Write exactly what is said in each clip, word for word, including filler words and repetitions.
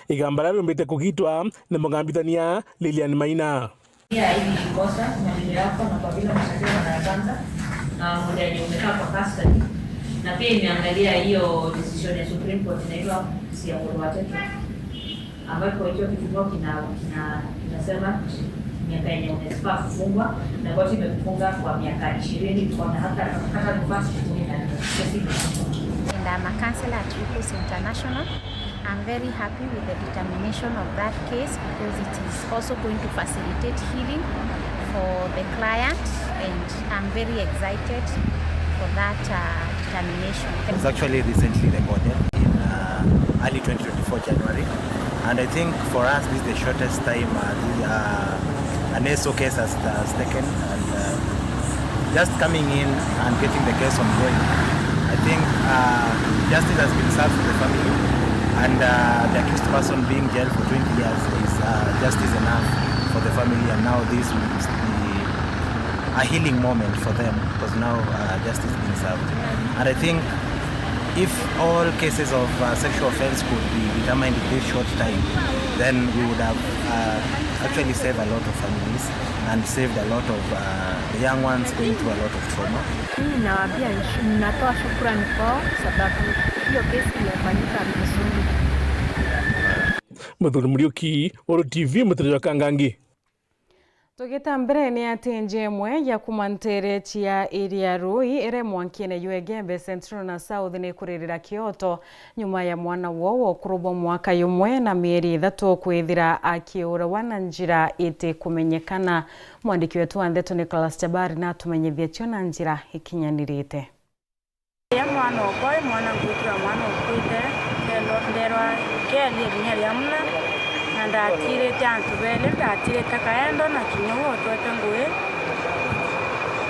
Igamba riria riumbite kugitwa ni mugambithania Lilian Maina. Pia hili kosa, maneno yako na kwa vile mshtakiwa mara ya kwanza, na muda yenye umekaa kwa custody, na pia imeangalia hiyo decision ya Supreme Court inaitwa Siamuru Watete, ambapo hicho kifungo kina, kina, kinasema miaka yenye unafaa kufungwa, na koti imekufunga kwa miaka ishirini, tukaona hata, hata nafasi kumi na nne. And I'm a counselor at Ripples International. I'm very happy with the determination of that case because it is also going to facilitate healing for the client, and I'm very excited for that uh, determination. It was actually recently recorded in uh, early twenty twenty-four January, and I think for us this is the shortest time uh, this, uh, an S O case has, has taken, and uh, just coming in and getting the case ongoing, I think uh, justice has been served for the family, and uh, the accused person being jailed for twenty years is uh, justice enough for the family, and now this will be a healing moment for them because now uh, justice being served. And I think if all cases of uh, sexual offense could be determined in this short time, then we would have uh, actually saved a lot of families and saved a lot of uh, the young ones going through a lot of trauma. Mimi nawaambia nshu- natoa shukrani kwao sababu hiyo kesi imefanyika vizuri. Muthuri Muriuki, Uru T V, Mutere jwa Kangangi. Tugita mbere, ni ati nja imwe ya kuma nteere cia Iria Rui iri mwankine jwa Igembe Central na South ni kuririra kioto nyuma ya mwana woo wa ukuru bwa mwaka yumwe na mieri ithatu kwithira akiurawa na njira itikumenyekana. Mwandiki wetu wa ndeto Nicholas Jabari natumenyithia cio na njira ikinyanirite. Ria mwana okwa, mwana ngwitira mwana ukwite, nderwa, nderwa, nkeeria ikinya ria muna, na ndatirite antu beeli, ndatirite kaendo na kinya uu otwete ngui,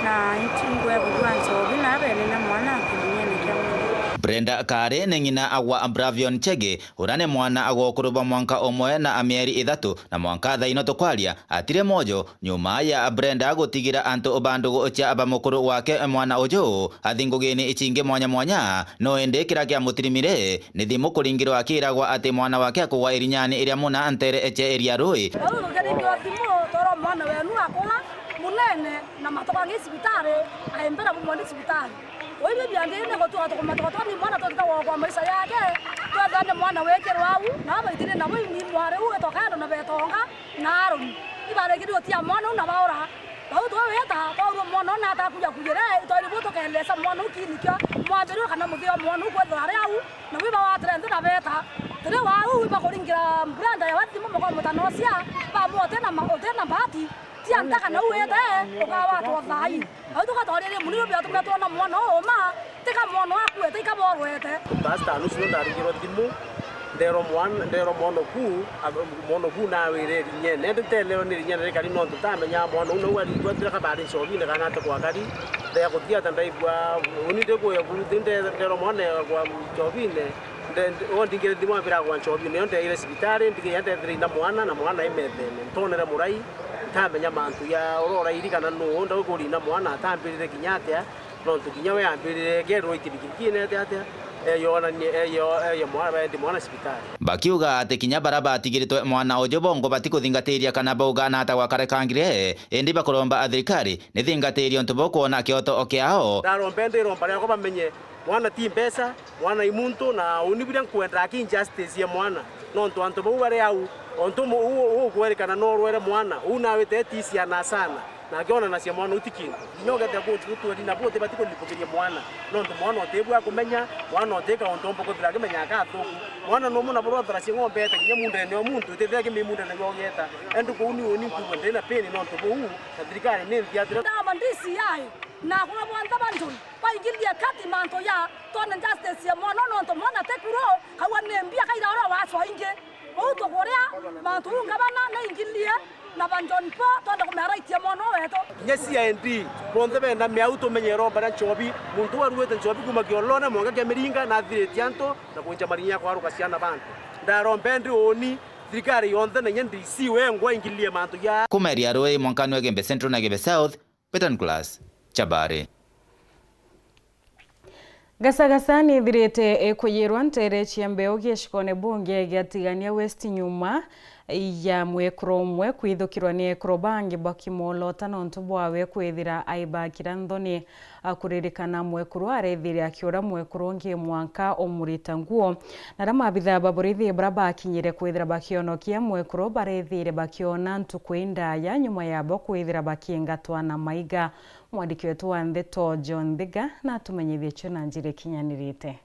na inti ngwe kugua nchobi na abeelele mwana kirinyene kia muna. Brenda Kari ni ng'ina agwa Bravion Chege, uria ni mwana agwa ukuru bwa mwanka umwe na mieri ithatu, na mwanka thaino tukwaria, atire mwojo, nyuma ya Brenda gutigira antu ba ndugu cia ba mukuru wake mwana uju athi ngugini icingi mwanya mwanya, no indi kiria kiamutirimire ni thimu kuringirwa akiragwa ati mwana wake akugwa irinyani iria muna nteere cia Iria Rui. Riu tukiringirwa thimu, twirwa mwana wenu akura munene na matoka ngi cibitari, aimbira bumwe ni cibitari. Uu ibi bianjirire ni gutua tukumatuka twani mwana twatitagwa kwa maisha yake, twethane mwana wikirwa au, na abaitire nabo imwari uu itoka endo na betonga. Na Aroni, ibarekirie utia mwana uu na baura. Bau twaweta, twaurua mwana uu na atakuja kujire, itwairi bu tukeelesa mwana uu kiini kio mwambiriro kana muthia wa mwana uu kwethirwa ari au, na bwi bawatire nthi na beeta. Tiri wa uu ibakuringira Brenda ya wathimu mukwa mutanocia, bamwe uti na ma-, uti na mbati, tia nta kana uu wete, ukawatwa thaai. Au tukatwaririe munini biatume twona mwana uu uma, tika mwana akuete, ikaborwete. Pastor nucio ndaringirwe thimu, nderwa mwana, nderwa mwana ku, mwana ku nawire rinyene. Indi nteelewa ni rinyene rikari nontu ntamenya mwana uu nau arigwa tira kabari nchobine kana ati kwakari. Ndea kuthia ata ndaigua, uni ndikuya kuruthi, nde-, nderwa mwana kwa nchobine, nde-, nde-, o ndingire thimu ambira kwa nchobine, yo ndeire cibitari, ndigiya ndethire ina mwana, na mwana imethene. Ntonere murai, ntamenya mantu ya urora iri kana nuu ndaukuria ina mwana, atambirire kinya atia. Nontu kinya we ambirire ekerwa ikirikiri kiinete atia, eyonanie, eyo, eyo mwa-, endi mwana cibitari. Bakiuga ati kinya baria batigiritwe mwana uju bongo batikuthingatiria kana bauga na ata gwakarekangire, indi bakuromba athirikari nithingatirie untu buu kwona kioto kiao. Ndarombe ndi iromba riakwa bamenye mwana ti mbeca, mwana i muntu, na uni biria nkwenda aki injustice ya mwana. Nontu antu bau bari au, ontu mu-, u-, u-, ukwerikana no urwere mwana, uu nawite eti ciana sana. Na akionanacia mwana uu ti kintu. Kinya ugete koti utweri nabo utibati kuripukiria mwana. Nontu mwana utibua kumenya, mwana utika untu umba kuthira akimenya akathuku. Mwana numwe nabo rwatharacia ng'ombe ete kinya mundene wa muntu, itithira kimimundene gwa ugeta. Indi kuu ni uni nkuigua ndina pain nontu buu, na thirikari ni nthiatire. Ndama D C I, na akuna bonthe ba njuri, baingiririe kati mantu ya twone justice ya mwana, nontu mwana ti kuru, kaua ni mbia kaira uria wacwa ingi. Uu tukuria mantu uu ngavana naingilirie na ba John Paul twende kumea right ya mwana wetu. Kinya C I D, bonthe benda miau tumenye iromba ria nchobi, muntu uu aruite nchobi kuma kiolone mwanka kia miringa na athiritie antu na kwinja marinya ya kwaruka ciana bantu. Ndarombe ndi uuni, thirikari yonthe na inya D C wengwa ingilirie mantu ja. Kuma Iria Rui mwankani wa Igembe Central na Igembe South, Peter Nicholas Chabari. Gasagasa nithirite ikuyirwa ntere cia mbeu gicigone bunge gia Tigania West nyuma ya mwekuru umwe kwithukirwa ni ekuru bangi bakimwolota nontu bwawe kwithira aibakira nthoni. Akuririkana mwekuru arethiire akiura mwekuru ungi mwanka umurita nguo. Naria maabitha ba borithi baria bakinyire kwithira bakionokia mwekuru barethiire bakiona ntuku indaya nyuma yabo kwithira bakiingatwa na maiga. Mwandiki wetu wa ndeto John Thiga natumenyithie cio na njira ikinyanirite.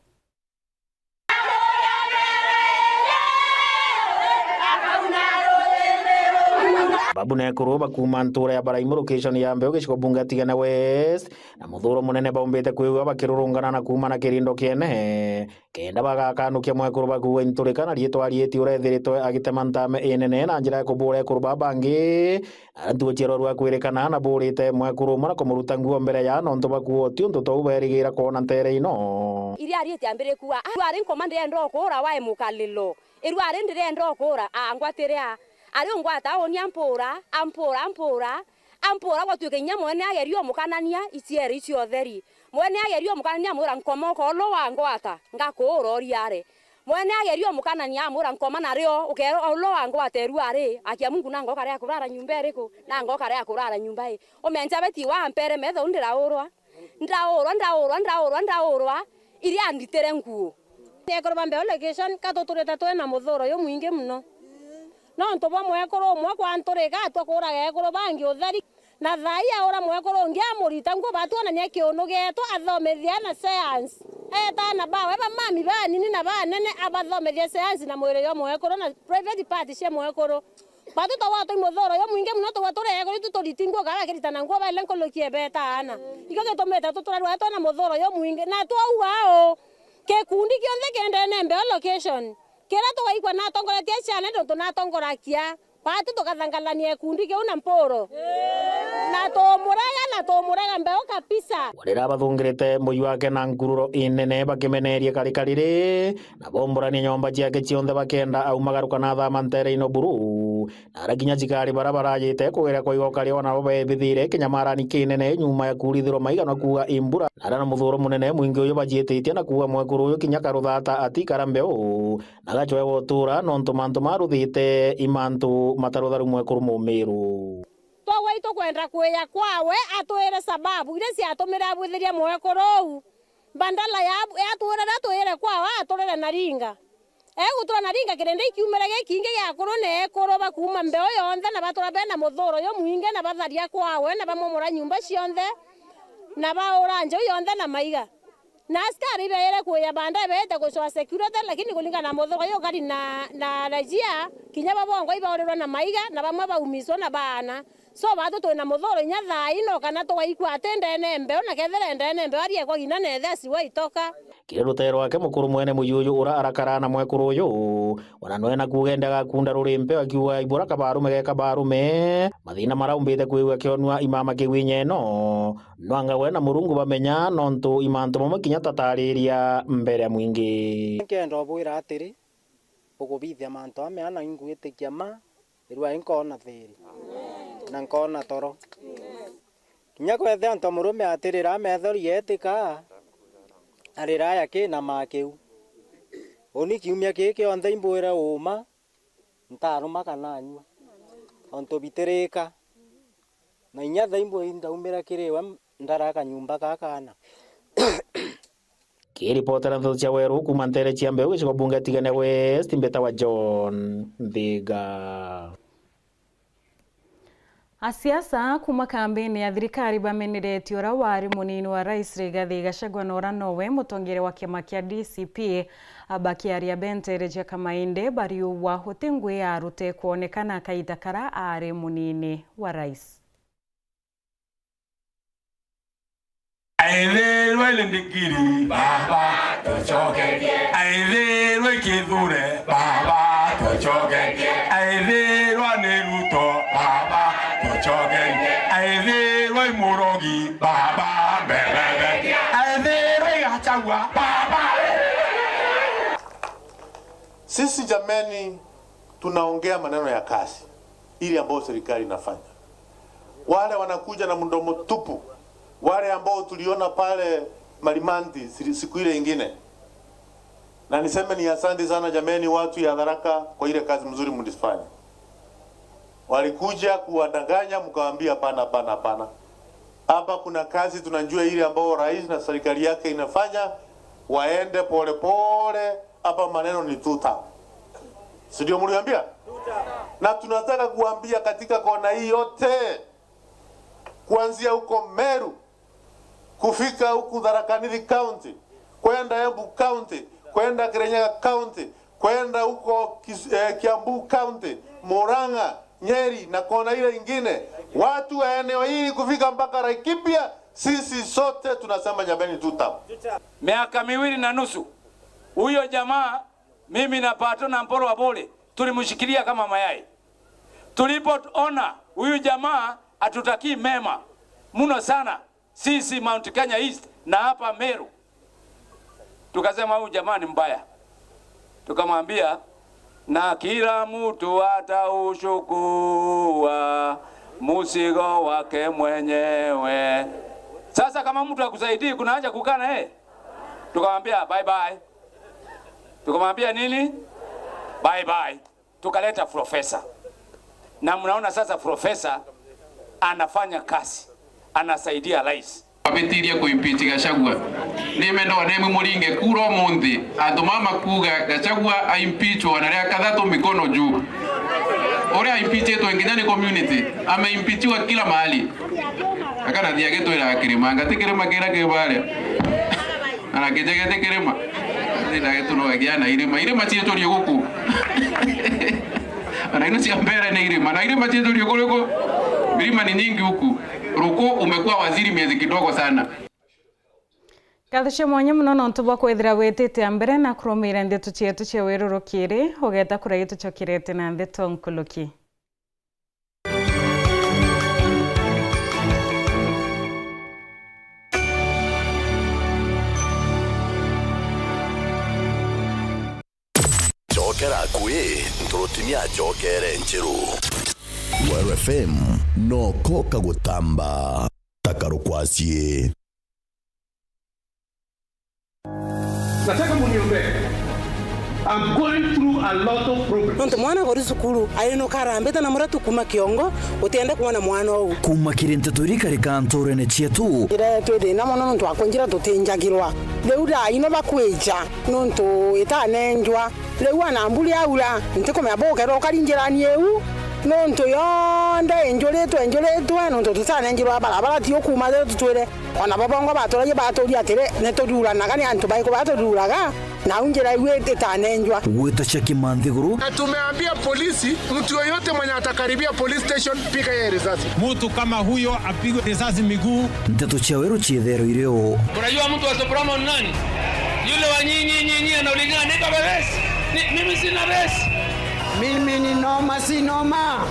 Babu na ekuru bakuuma ntuura ya Baraimu, location ya Mbeu, gicigo bunge Tigania West, na muthuro munene baumbite kwigua bakirurungana na kuumana kirindo kiene, kenda bagakanukia mwekuru bakuue inturika na riitwa Arieti uria ethiritwe agitema ntame inene na njira ya kubuura ekuru baa bangi. Aria ntugo cia rwaru akwirikana na buurite mwekuru umwe na kumuruta nguo mbere ya nontu bakuuti untu twau beerigira kwona nteere ino. Iria Arieti ambiririe kuuga, "Ah, rwari nkoma ndirenda ukuura wae mukalilo. Irwari ndirenda ukuura, angwatire a. Ari ungwata uuni ampuura, ampuura, ampuura, ampuura gwatuike inya mwene ageria umukanania iciere icio utheri. Mwene ageria umukanania amwira, 'Nkoma ukoolwa wangwata, ngakuura uriare.' Mwene ageria umukanania amwira, 'Nkoma nario, ukeolwa wangwata irwari.' Akia Mungu, nanga ukarea kurara nyumba iriku? Nanga ukarea kurara nyumba ii? Umenja beti wa ampere metho ndiraurwa. Ndaurwa, ndaurwa, ndaurwa, ndaurwa, iria anditire nguo." Ekuru ba Mbeu location, ka tuturite twi na muthuro jumwingi mono. Nontu bwa mwekuru umwe kwanturika, atwa kuuraga ekuru bangi utheri. Na thaa ii aura mwekuru ungi amurita nguo, batuonania kiunu gietu athomithie na science. Eeta aana bawe ba mami banini na banene abathomithie science na mwiri jwa mwekuru na private part cia mwekuru. Batu twawa twi muthuro jumwingi mono, twawa turi ekuru itu turiti nguo kana bakiritana nguo baile nkuruki ebeeta aana. Ikio gitumite tuturarua twina muthuro jumwingi. Na twauga uu, gikundi kionthe kiendene Mbeu location, kiria tugaikua natongoretie ciana nontu natongoragia, batu tukathangalania gikundi kiu na mpuro. Na tumurega, na tumurega Mbeu kabisa. Riria bathungirite mbuyu wake na nkururo inene bakimenerie kari kariri, na bomborania nyomba ciake cionthe bakenda aumagaruka na athama nteere ino buru. Na aria kinya cikari baria barajite kugeria kwaigwa kari o nabo beebithire kinyamarani kinene nyuma ya kuurithirwa maiga na kuuga imbura. Na aria na muthuro munene mwingi uyu bajiititie na kuuga mwekuru uyu kinya karuthata atikara Mbeu, na gacwe gutuura nontu mantu maruthite i mantu matarutharu mwekuru Mumiru. Twagwa itukwenda kwija kwawe atwire sababu iria ciatumire abwithiria mwekuru uu. Badala ya, ya atwire riria twire kwawe aturire Naringa. Egutura Naringa kirindi ikiumire gikingi gia akuru na ekuru bakuuma Mbeu yonthe, na batura bena muthuro jumwingi, na batharia kwawe, na bamomora nyumba cionthe, na baura njau yonthe na maiga. Na askari ibeere kuuja baadaye beete gucwa security, lakini kulingana na muthuro jukari na, na rejia, kinya bo bongwa ibaurirwa na maiga, na bamwe baumiswa na baana. So, batu twina muthuro inya thaa ino kana tugaikua ati ndene Mbeu, na kethira ndene Mbeu ari ekwa ngina na ethe asiwa itoka. Kiri rutere rwake mukuru mwene muji uyu ura arakara na mwekuru uyu, ona nwe na kuuga ende agakunda ruri Mbeu akiuga ibura kabarume ge kabarume, mathina maraumbite kwigua kionua imama kiu inya ino. Nwanga we na Murungu bamenya nontu i mantu mamwe kinya tatariria mbere ya mwingi. Nkenda ubwira atiri, bukubithia mantu amea na ingwitikia ma, irua inkoona thiiri, na nkoona toro. Kinya kwethia antu murume atirira methori yeetika, arira aya kina ma kiu. Uni kiumia kii kionthe imbwire uuma, ntaruma kana anyua, ontu bitirika. Na inya thaa imwe ndaumira kiri we, ndaraka nyumba ka kaana. Kiripotera nteto cia Weru kuuma ntere cia Mbeu gicigo bunge Tigania West, mbitawa John Nthiga. Asiasa kuuma kambini ya thirikari bameneretie uria wari munini wa rais Rigathi Gachagua na uria nowe mutongeria wa kiama kia D C P. Bakiaria be ntere cia Kamainde bariuga uti ngui arute kwonekana kaita karia ari munini wa rais. Aithirwe ni ndigiri, baba, tucokerie. Aithirwe kithure, baba, tucokerie. Aithirwa ni Ruto, baba, tucokerie. Aithirwa i Murogi, baba, mbebebe. Aithirwa i Gachagua, baba. Sisi jameni, tunaongea maneno ya kazi ile ambayo serikali inafanya. Wale wanakuja na mdomo tupu, wale ambao tuliona pale Marimanti siri-, siku ile ingine. Na niseme ni asante sana jameni, watu ya Tharaka, kwa ile kazi mzuri mlifanya. Walikuja kuwadanganya, mkawaambia, "Hapana, hapana, hapana. Hapa kuna kazi tunajua ile ambayo rais na serikali yake inafanya, waende pole pole, hapa maneno ni two term." Si ndio mliambia? Na tunataka kuambia katika kona hii yote, kuanzia huko Meru, kufika huku Tharaka Nithi County, kwenda Embu County, kwenda Kirinyaga County, kwenda huko Kis-, eh, Kiambu County, Murang'a, Nyeri na kona ile ingine, watu wa eneo hili kufika mpaka Laikipia, sisi sote tunasema jameni, two term. Miaka miwili na nusu, huyo jamaa, mimi na Pato na Mpolo Abole, tulimshikilia kama mayai. Tulipoona huyu jamaa hatutakii mema mno sana, sisi Mount Kenya East na hapa Meru, tukasema, "Huyu jamaa ni mbaya." Tukamwambia, "Na kila mtu atauchukua mzigo wake mwenyewe." Sasa kama mtu akusaidii, kuna haja kukaa na yeye? Tukamwambia, "Bye bye." Tukamwambia nini? "Bye bye." Tukaleta profesa. Na mnaona sasa profesa anafanya kazi, anasaidia rais. Wabitirie kuimpeach Gachagua. Ni mendo wa nemu muringe kura umunthi. Antu mama kuuga Gachagua aimpeachwa na ria kathatu mikono juu. Uria aimpeachitwe nginya ni community, ameimpeachiwa kila mahali. Akanathi agitwira kirima, ngati kirima kira ki baria. Ana kijegete kirima. Ni ndagitu no agia na irima. Irima cietwo rio guku. Ana ino cia mbere ni irima. Na irima cietwo rio kuriku? Milima ni nyingi huku. Ruku umekuwa waziri miezi kidogo sana. Ngatho cia mwanya mono nontu bwa kwithira witite a mbere na kurumira ndeto cietu cia wirurukiri, ugeta kuria gitucokerete na ndeto nkuluki. Cokera akui, nturutimia acokere nchiru. Weru F M no ko kagutamba ta karukwacii. Nataka muniombee. I'm going through a lot of problems. Nontu mwana gori cukuru, ainukara mbita na muratu kuma kiongo, utienda kuona mwana uu. Kuma kiri nteto iria ikarika nturene cietu. Iretwe thina mono nontu wa kunjira tutinjagirwa. Riu thaa ino bakwija nontu itanenjwa. Riu ana mburi aura, ntikumenya bukerwa ukari njirani iu, nontu yonthe injuritwe, injuritwe, nontu tutanenjirwa barabara ti ukuma riu tutwire. Ona bo bongo baturagia baturia atiri, nituthuuranaga ni antu bariku batuthuuraga, nau njira iu itanenjwa. Gwita cia kimanthiguru. Na tumeambia polisi, mtu yoyote mwenye atakaribia police station, piga yeye risasi. Mtu kama huyo apigwe risasi miguu. Nteto cia weru ciithero irio. Unajua mtu wa Soprano ni nani? Yule wa nyinyi, nyinyi, anaulizana, "Niko bebesi?" Ni, mimi sina besi. Mimi ni noma, si noma.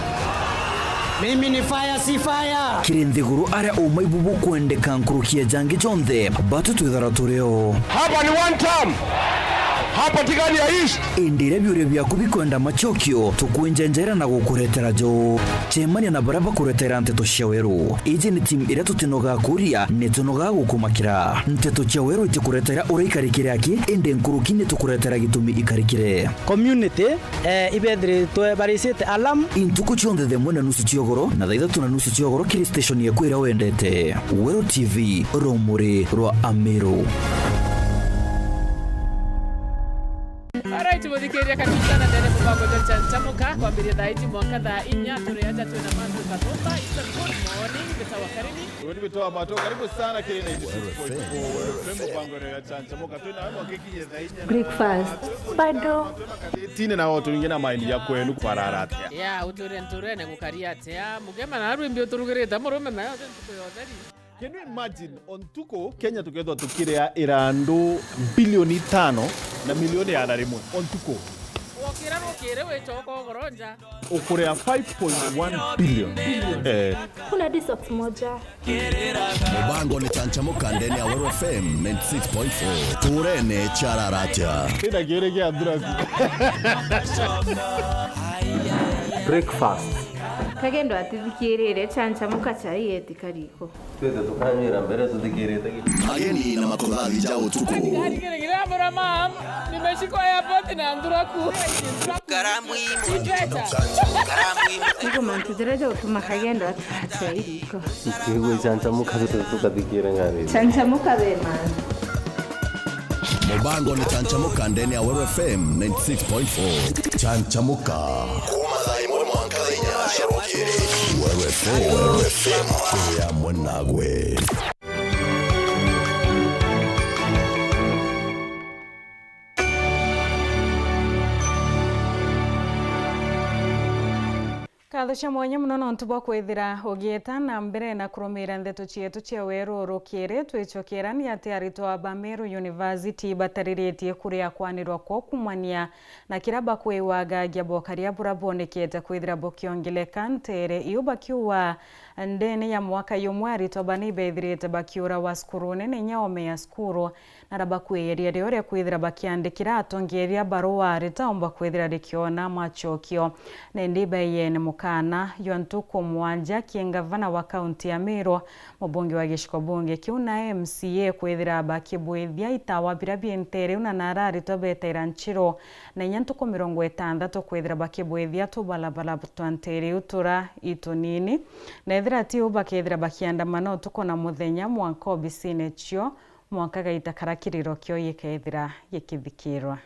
Mimi ni fire, si fire. Kiri nthiguru aria umai bubu kwendeka nkuruki ya jangi jonthe, batu twithara turio. Hapa ni one term. Hapa Tigania East. Indi iria biuria biaku bikwenda macokio, tukwinjenjera na gukuretera jo. Cemania na baria bakuretera nteto cia weru. Iji ni timu iria tutinogaa kuria, ni tunogaa gukumakira. Nteto cia weru itikuretera uria ikarikire aki, indi nkuruki ni tukuretera gitumi ikarikire. Community, eh, ibethiritwe baricite alarm. Intuku cionthe thaa imwe na nusu cia ugoro na thaa ithatu na nusu cia ugoro kiri station yaku iria wendete. Weru T V, rumuri rwa Amiru. Alright, muthikiria, karibu sana ndene mubango jwa Chanchamuka, kwambiria thaa iji mwanka thaa inya, turi aja twina mantu kathumba. It's a good morning, mbitawa Karini. Uni mbitawa Mato, karibu sana kiri ninety six point four Weru F M, mubango ya Chanchamuka. Twina wewe mwanka ikinyie thaa inya. Breakfast. Bado. Tine na watu wengine mind ya kwenu kwarara atia? Ya, uture nturene gukari atia? Mugema na rwimbi uturugirite murume, na yote ntuku ya utheri. Can you imagine, o ntuku Kenya tukethwa tukiria irandu bilioni itano na milioni igana rimwe o ntuku? Wokira rukiri wicoka ugoro nja. Ukuria five point one billion. Eh. Kuna hadi socks moja. Mubango ni Chanchamuka ndene ya Weru F M ninety six point four. Turene chararacha. Kina kiri kia thuraku. Breakfast. Kagendo atithikirire, chanchamuka chai etika riko. Twite tukanywira mbere tuthikirite ki? Ageni na makothathi ja utuku. Nikathikirira, mama, nimeshikwa airport na nduraku. Karamu imu. Itweta. Karamu imu. Iko mantu jaria jautuma Kagendo atwaa chai riko. Ikigwe chanchamuka tukathikire ngari. Chanchamuka be man. Mubango ni Chanchamuka ndene ya Weru F M ninety six point four. Chanchamuka. Kuma thaa imwe mwanka thaa inya cia rukiri. Weru F M. Weru F M. Turi amwe nagwe. Nkatho cia mwanya mono nontu bwa kwithira ugieta na mbere na kurumiira ndeto cietu cia weru rukiri. Twicokera ni ati aritwa ba Meru University batariritie kuria kwanirwa kwao kumania na kiria bakwiwaga gia bokaria buria bwonekete kwithira bukiongeleka nteere iu, bakiuga ndene ya mwaka yumwe aritwa bana ibethirite bakiura wa cukurune na inya ome ya cukuru. Nara bakwiyeria rio ria kwithira bakiandikira atongeria barua ritaumba kwithira rikiona macokio. Na indi baiyene mukana jwa ntuku mwanja ki ngavana wa kaunti ya Meru, mubunge wa giciko bunge kiu na M C A kwithira bakibwithia itawa biria bi nteere iu na nara aritwa betaira nchiro na inya ntuku mirongo itantatu kwithira bakibwithia tubalabala twa nteere iu tura itunini. Na ethira ti uu bakethira bakiandamana utuku na muthenya mwanka obisine cio mwanka gaita karia kiriro kio gikeethira gikithikirwa.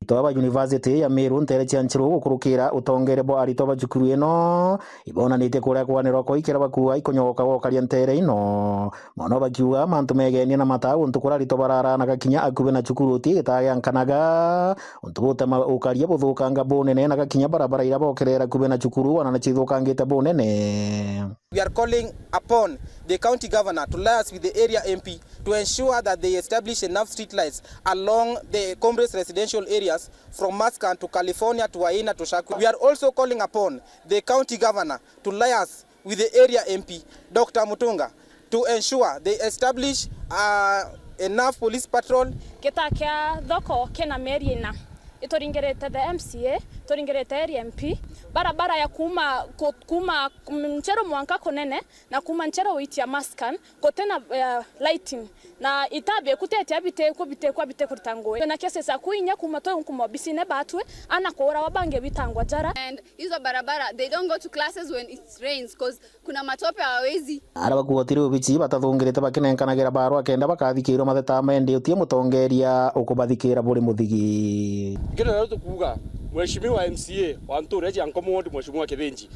Aritwa ba University ya Meru nteere cia Nchiru gukurukira utongeria bwa aritwa ba cukuru ino ibonanitie kuria kwanirwa kwa ikira bakua ikunyogoka gwokaria nteere ino. Mono bakiuga mantu megenie na mataa untu kuria aritwa bararanaga kinya akubi na cukuru uti gitaa giankanaga. Untu butema ukaria buthukanga bunene na gakinya barabara iria bokerera akubi na cukuru wana nicio ithukangite bunene. We are calling upon the county governor to liaise with the area M P to ensure that they establish enough street lights along the Comrades residential areas from Maskan to California to Waina to Shakwi. We are also calling upon the county governor to liaise with the area M P, Doctor Mutunga, to ensure they establish uh, enough police patrol. Gita kia thoko kina mieri ina. Ituringirite the M C A, turingirite area M P, barabara ya kuma ku- kuma Ncheru mwanka Kunene na kuma Ncheru witia Maskan kutina eh, lighting na itabiku tetia bitikwa bitikwa bitikurita ngui. Na cases aku inya kuma twi kuma obisine batwi ana kuurawa bangi bitangwa jara. And hizo barabara they don't go to classes when it rains 'cause kuna matope hawawezi. Ara bakuotire ubichi batathungirite bakinenkanagira barua kenda bakathikirwa matheta mendi utie mutongeria ukubathikira buri muthigi. Kino nio tukuuga, Mheshimiwa M C A wa ntuura cia Nkomo Ward, Mheshimiwa Kithinji,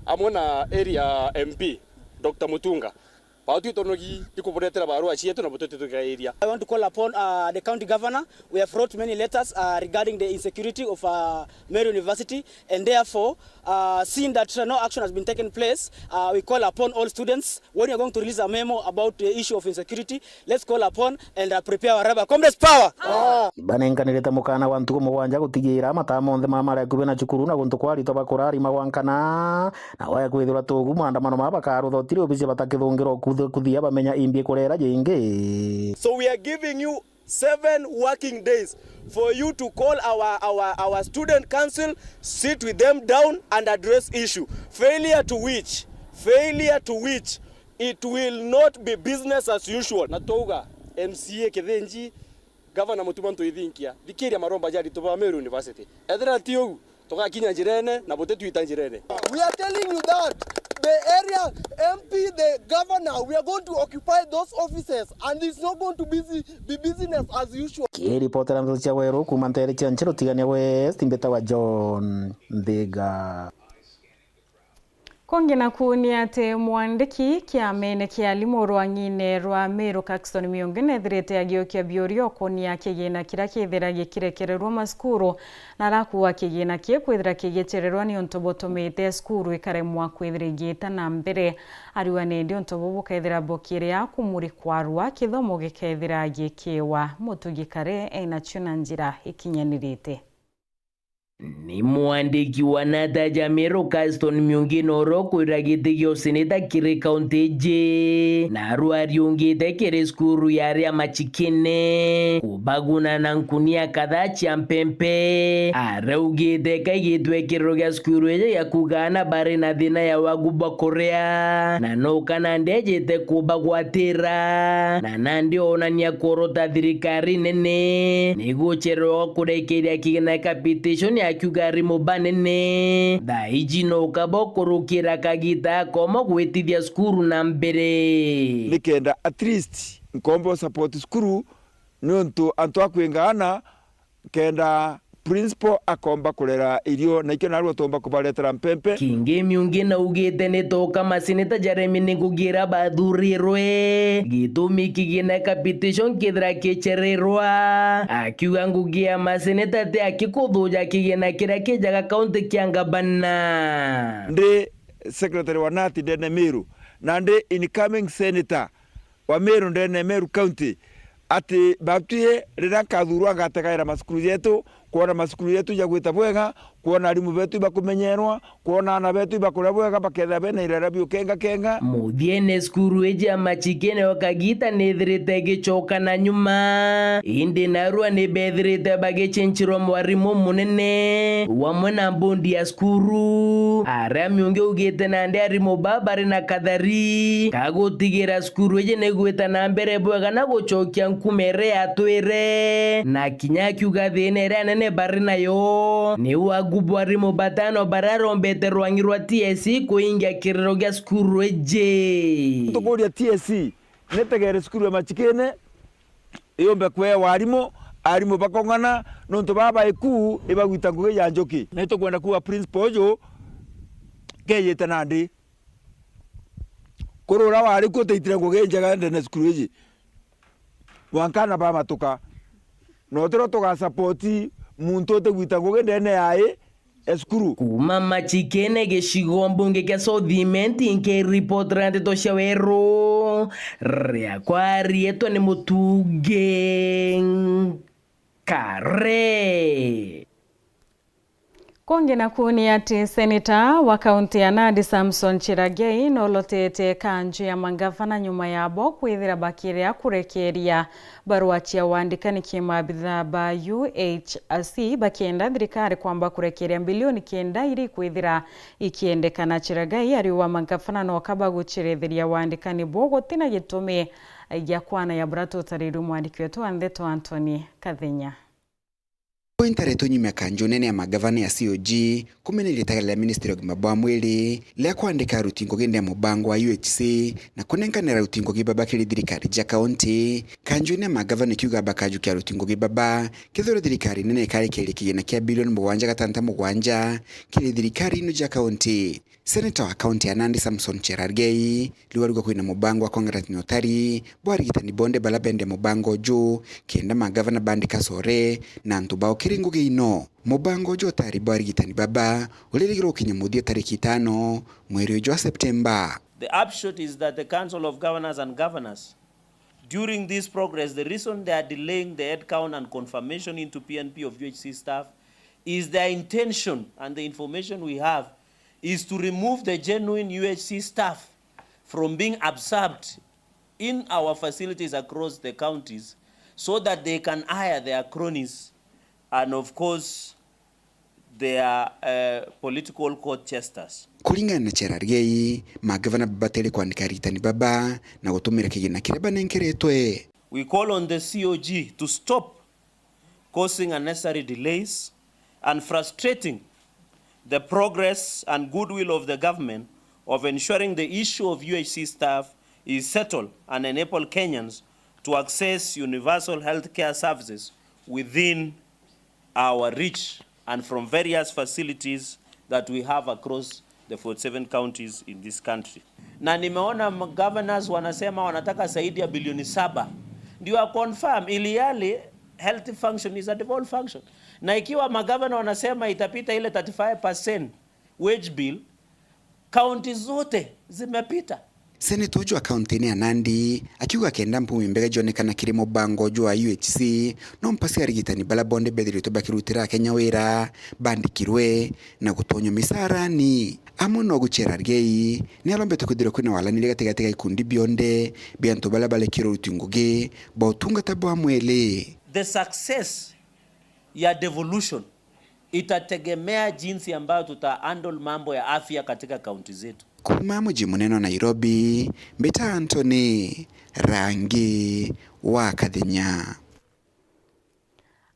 amwe na area M P, Doctor Mutunga, bautwi tonogi ikuburetera barua cietu na butete tukairia. I want to call upon uh, the county governor. We have wrote many letters uh, regarding the insecurity of uh, Meru University, and therefore, uh, seeing that uh, no action has been taken place, uh, we call upon all students, when you are going to release a memo about the issue of insecurity, let's call upon and uh, prepare our rubber. Comrades, power! Ibanenkanirite mukana wa ntuku mugwanja gutigira mataa monthe ma mari akubi na cukuru na guntu kwa aritwa bakurarima gwankana. Na waya kwithirwa tugu maandamano maya bakarutha utiri obisi batakithungirwa kuthu- kuthia bamenya imbi kurera jingi. So we are giving you seven working days for you to call our, our, our student council, sit with them down and address issue. Failure to which, failure to which, it will not be business as usual. Na twauga M C A Kithinji, Gavana Mutuma Ntwithinkia, thikiria maromba ja aritwa ba Meru University. Ethira ti uu, tugakinya njirene na butitwita njirene. We are telling you that the area M P, the governor, we are going to occupy those offices and it's not going to busy, be business as usual. Kiripotera ndeto cia Weru kuuma nteere cia Nchiru Tigania West, mbitawa John Nthiga. Kungi naku ni ati mwandiki kiamene kia alimu rwang'ine rwa Meru Caxton Miungi nethirite agiukia biuria ukunia kigina kiria kithira gikirekererwa macukuru, na arakuuga kigina kii kwithira kigicererwa ni untu butumite cukuru ikaremwa kwithira igiita na mbere. Ariuga nindi untu buu bukethira bukiria kumurikwa rwa kithomo gikethira gikiwa. Mutugi Kare enacio na njira ikinyanirite. Ni mwandiki wa Nata ja Meru Caston Miungi noro kwira giti gia useneta kiri kaunti iji, na aru ariungite kiri cukuru ya aria machikene kubaguna na nkunia kadhaa cia mpempe. Araugite kaigitwe kiriro gia cukuru iji gia kuuga aana bari na thina ya wagu bwa kuria, na no kana ndejite kubagwatira, na nandi onania kworota thirikari nene ni gucererwa kurekeria kigina capitation, akiuga arimu banene thaa iji no kaba ukurukira kagita akomo gwitithia cukuru na mbere. Nikenda at least nkomba support cukuru, niuntu antu a kwinga aana kenda principal akomba kurera irio, na ikio narua tomba kubaretera mpempe. Kingi Miungi naugite ni toka maseneta jaremi ni ngugi iria bathurirwe, gitumi kigina capitation kithira kicererwa, akiuga ngugi ya maseneta ti aki kuthuja kigina kiria kijaga kaunti kia ngabana. Ndi secretary wa Nati ndene Meru, na ndi incoming senator wa Meru ndene Meru County, ati batwi riria nkathurwa ngategaira macukuru jetu, kwona macukuru jetu jagwita bwega, kwona arimu betu ibakumenyerwa, kwona aana betu ibakuria bwega, bakethira bena irera biukengakenga. Muthiene, cukuru iji ya Machikene o kagita nithirite igicoka na nyuma, indi narua nibethirite bagicenchirwa mwarimu munene wamwe na mbondi ya cukuru, aria Miungi augite nandi arimu baa bari na kathari ka gutigira cukuru iji nigwita na mbere bwega na gucokia nkuma iria yatwire, na kinya akiuga thina iria nene bari nayo ni wagu bwa arimu batano baria arombete rwangi rwa T S C kuingia kiriro gia cukuru iji. Tukuria T S C nitegere cukuru ya Machikene yumbe kwewa arimu, arimu bakong'ana, nontu baba iku ibagwita ngugi ya njuki. Ni tukwenda kuuga principal uju kejite nandi. Kuri uria wari kuo, utaitire ngugi njega ndene cukuru iji. Mwanka aana bamatuka. Na utiro tugasapoti muntu utigwita ngugi ndene ya i, e cukuru. Kuuma Machikene, gicigo mbunge kia South Imenti, nkiripotera ndeto cia weru, riakwa rietwa ni Mutungi Kare. Kungi naku ni ati seneta wa kaunti ya Nandi Samson Cherargei nolotete kanju ya mangavana nyuma yabo kwithira bakiria kurekeria barua cia wandikani ki maabitha ba U H C, bakienda thirikari kwamba kurekeria mbilioni kenda iri kwithira ikiendekana. Cherargei ari wa mangavana noka bagucheretheria wandikani bo gutina gitumi gia kwana ya bura tutarirwe mwandiki wetu wa ndeto Anthony Kathenya. Intaretwe nyuma ya kanju nene ya magavana ya C O G kumeneria itagara ria ministry ya ugima bwa mwiri ria kwandika aruti ngugi ndene ya mubango wa U H C na kunenkanira aruti ngugi baba kiri thirikari ja kaunti. Kanju nene ya magavana ikiuga bakajukia aruti ngugi baba kethirwa thirikari nene ikarekeria kigina kia bilioni mugwanja gatanta mugwanja kiri thirikari ino ja kaunti. Seneta wa kaunti ya Nandi Samson Cherargei riu arauga kwina mubango wa kong'eranithia utari bwa arigitani bonthe baria bende mubango uju, kenda magavana bandika sore na antu bao kiri ngugi ino. Mubango uju utari bwa arigitani baba uririgirwe gukinya muthia tariki itano mweri uju wa Septemba. The upshot is that the Council of Governors and Governors, during this progress, the reason they are delaying the head count and confirmation into P N P of U H C staff is their intention, and the information we have is to remove the genuine U H C staff from being absorbed in our facilities across the counties so that they can hire their cronies and, of course, their, uh, political court jesters. Kuringana na Cherargei, magavana babatiri kwandika arigitani baba na gutumira kigina kiria banenkeretwe. We call on the C O G to stop causing unnecessary delays and frustrating the progress and goodwill of the government of ensuring the issue of U H C staff is settled and enable Kenyans to access universal healthcare services within our reach and from various facilities that we have across the forty-seven counties in this country. Na nimeona governors wanasema wanataka zaidi ya bilioni saba. Ndio a confirm, ili hali health function is a devolved function. Na ikiwa magavana wanasema itapita ile thirty-five percent wage bill, kaunti zote zimepita. Seneta uju wa kaunti-ini ya Nandi akiuga kenda mpumi mbega cionekana kiri mubango jwa U H C, no mpasi arigitani bala bonthe bethiritwe bakirutira Akenya wira bandikirwe na gutonywa misaarani. Amwe no guchera Riei, ni arombete kwithirwa kwina walaniria gatigati ga ikundi bionthe bia antu bala barekirwe uruti ngugi bwa utungata bwa mwili. The success ya devolution itategemea jinsi ambayo tuta handle mambo ya afya katika kaunti zetu. Kuuma muji munene wa Nairobi, mbita Anthony Rangi wa Kathenya.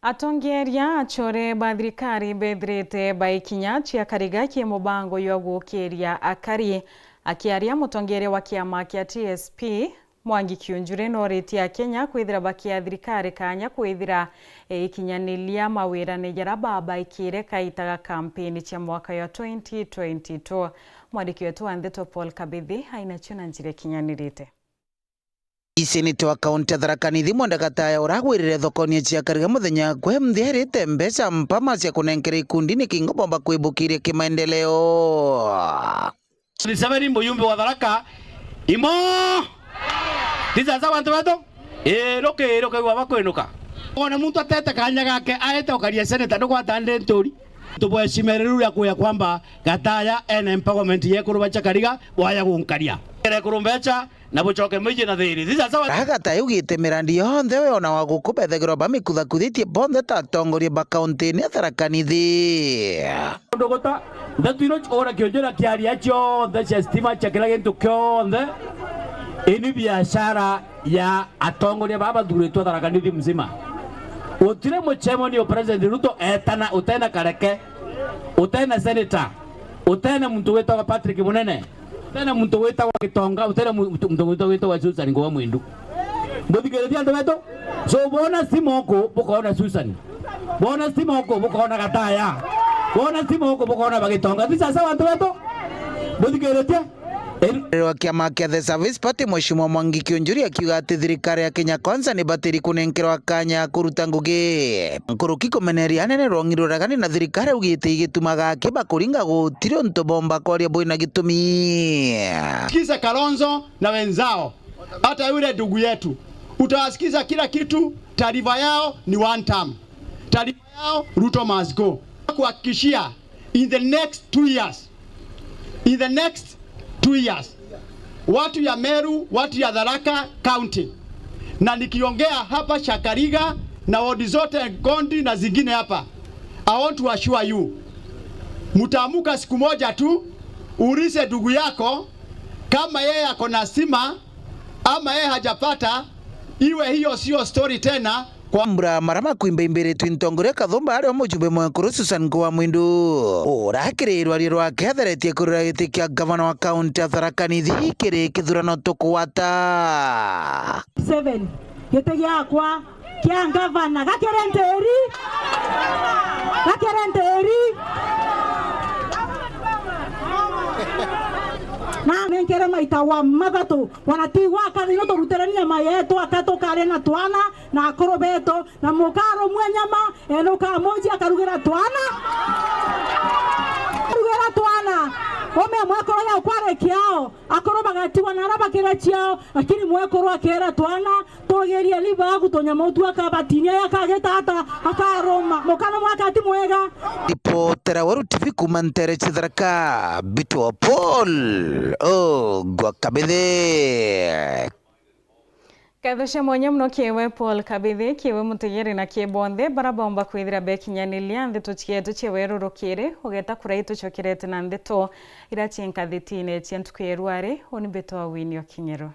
Atongeria achore ba thirikari bethirite baikinya cia kariga ki mubango jwa gukiria akari. Akiaria, mutongeria wa kiama kia T S P, Mwangi Kiunjuri, noritie Akenya kwithira bakia thirikari kanya kwithira ikinyaniria mawirane jara babaikire kaita ga kampeni cia mwaka jwa twenty twenty-two. Mwandiki wetu wa ndeto Paul Kabithi ainacio na njira ikinyanirite. Seneta wa kaunti ya Tharaka Nithi Mwenda Gataya uragwirire thokoni cia Kariga muthenya kwe mthi erite mbeca mpama cia kunenkera ikundi ni kingo bomba kwibukiria kimaendeleo. Museveni mujumbe wa Tharaka imo. Ti sasa bantu betu? Ii, ruki, ruki gwa bakwinuka. Wona muntu atete kanya gake aete ukaria seneta ndugwata ndi nturi. Tubweshime riu ria kuya kwamba Gataya ene empowerment yekuru bacha Kariga bwaya gunkaria. Ekuru mbecha na bucoke mwiji na thiri. Thisa sawa. Agata yugite mirandi yonthe we ona wa guku bethagirwa bamikuthakuthitie bonthe ta atongoria ba kaunti-ini ya Tharaka Nithi. Ndugota, ndeto ino ora kionjera kiaria cionthe cia stima cia kila gintu kionthe, ini biashara ya atongoria baba bathuritwe Tharaka Nithi mzima. Utire mucemanio President Ruto etana utena kareke, utena senator, utena muntu witagwa Patrick Munene, utena muntu witagwa Gitonga, utena mu-, muntu, muntu witagwa, witagwa Susan Ngoa Mwindu. Mbuthikiritie antu betu? So, bona stima uku, bukoona Susan. Bona stima uku, bukoona Gataya. Bona stima uku, bukoona Bagitonga. Ti sasa antu betu? Mbuthikiritie? Rwa kiama kia The Service Party, Mheshimiwa Mwangi Kiunjuri akiuga ati thirikari ya Kenya Kwanza ni batiri kunenkerwa kanya ya kuruta ngugi. Nkuruki kumeneria anene rwong'i ruragani na thirikari augite igitumaga akiba kuringa gutiri untu bomba kwaria bwina gitumi. Sikiza Kalonzo na wenzao, hata yule ndugu yetu, utawasikiza kila kitu, taarifa yao ni one term. Taarifa yao, Ruto must go. Kuhakikishia, in the next two years, in the next two years, watu ya Meru, watu ya Tharaka County, na nikiongea hapa Shakariga na ward zote Gondi na zingine hapa, I want to assure you, mtaamuka siku moja tu, uulize ndugu yako kama yeye ako na stima ama yeye hajapata, iwe hiyo sio story tena. Kwa mbura mara makuimbaimbiritwe ntongoria Kathumba ari o mujumbe mwekuru Susan Ngoa Mwindu. Urakiri rwaria rwake atheretie kurira giti kia gavana wa kaunti ya Tharaka Nithi kiri kithurano tukugwata. Seven, giti giakwa kia ngavana gakire ntiri, gakire ntiri. Na nenkere maita wa mathatu, wanatigwa akathino turutirania nyama yetu, akatukaria na twana na akuru betu, na mukarumwe nyama, ena ukamuji akarugira twana. Rugira twana. Ume mwekuru ya kware kiao. Akuru bagatigwa na ara bakira ciao, lakini mwekuru akera twana, tugirie liba agu tunyama utu akabatinia, akagita ata, akaruma. Mukana mwaka ati mwega. Ripotera Weru T V kuma ntere cia Tharaka, Bitwa Paul Ogwa Kabithe. Ngatho cia mwanya mono kiewe Paul Kabithi, kiewe mutegeri na kie bonthe bara baumba kwithira bekinyaniria ndeto cietu cia werurukiri, ugeta kurai tucokerete na ndeto ira cie nkathitine cia ntuku ya rwari, uni mbitwa Winnie Okinyero.